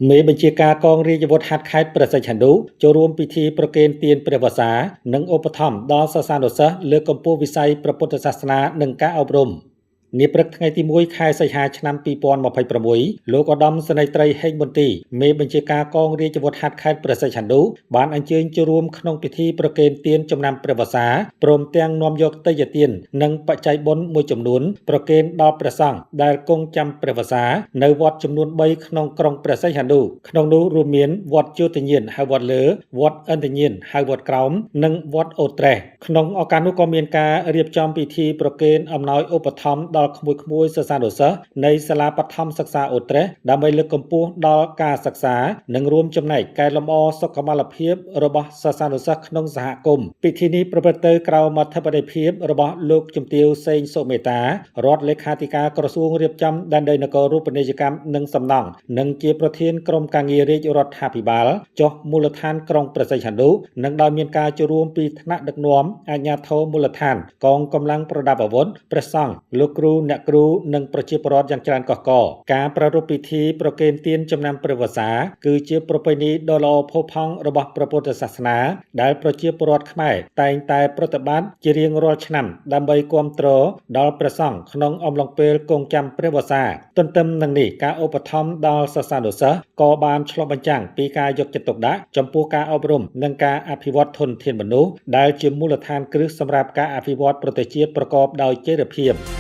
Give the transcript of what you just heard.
មេបញ្ជាការកងរាជអាវុធហត្ថខេត្តព្រះសីហនុចូលរួមពិធីប្រគេនទានព្រះវស្សានិងឧបត្ថម្ភដល់សិស្សានុសិស្សលើកកម្ពស់វិស័យព្រះពុទ្ធសាសនានិងការអប់រំ។ នាព្រឹកថ្ងៃទី1ខែសីហាឆ្នាំ2026លោកឧត្តមសេនីយ៍ត្រីហេងប៊ុនទីមេបញ្ជាការកងរាជអាវុធហត្ថខេត្តព្រះសីហនុបានអញ្ជើញចូលរួមក្នុងពិធីប្រគេនទានចំណាំព្រះវស្សាព្រមទាំងនាំយកទេយ្យទាននិងបច្ច័យបុណ្យមួយចំនួនប្រគេនដល់ព្រះសង្ឃដែលគង់ចាំព្រះវស្សានៅវត្តចំនួន3ក្នុងក្រុងព្រះសីហនុក្នុងនោះរួមមានវត្តជោតិញាណហៅវត្តលើវត្តឥន្ទញាណហៅវត្តក្រោមនិងវត្តអូត្រេះក្នុងឱកាសនោះក៏មានការរៀបចំពិធីប្រគេនអំណោយឧបត្ថម្ភដល់ក្មួយៗសិស្សានុសិស្សនៃសាលាបឋមសិក្សាអូត្រេះដើម្បីលើកកម្ពស់ដល់ការសិក្សានិងរួមចំណែកកែលម្អសុខុមាលភាពរបស់សិស្សានុសិស្សក្នុងសហគមន៍ពិធីនេះប្រព្រឹត្តទៅក្រោមអធិបតីភាពរបស់លោកជំទាវសេងសុមេតារដ្ឋលេខាធិការក្រសួងរៀបចំដែនដីនគររូបនីយកម្មនិងសំណង់និងជាប្រធានក្រុមការងាររាជរដ្ឋាភិបាលចុះមូលដ្ឋានក្រុងព្រះសីហនុនិងដោយមានការចូលរួមពីថ្នាក់ដឹកនាំអាជ្ញាធរមូលដ្ឋានកងកម្លាំងប្រដាប់អាវុធព្រះសង្ឃលោកគ្រូអ្នកគ្រូនិងប្រជាពលរដ្ឋយ៉ាងច្រើនកុះករការប្រារព្ធពិធីប្រគេនទានចំណាំព្រះវស្សាគឺជាប្រពៃណីដ៏ល្អផូរផង់របស់ព្រះពុទ្ធសាសនាដែលប្រជាពលរដ្ឋខ្មែរតែងតែប្រតិបត្តិជារៀងរាល់ឆ្នាំដើម្បីគាំទ្រដល់ព្រះសង្ឃក្នុងអំឡុងពេលគង់ចាំព្រះវស្សាទន្ទឹមនឹងនេះការឧបត្ថម្ភដល់សិស្សានុសិស្សក៏បានឆ្លុះបញ្ចាំងពីការយកចិត្តទុកដាក់ចំពោះការអប់រំនិងការអភិវឌ្ឍធនធានមនុស្សដែលជាមូលដ្ឋានគ្រឹះសម្រាប់ការអភិវឌ្ឍប្រទេសជាតិប្រកបដោយចីរភាព។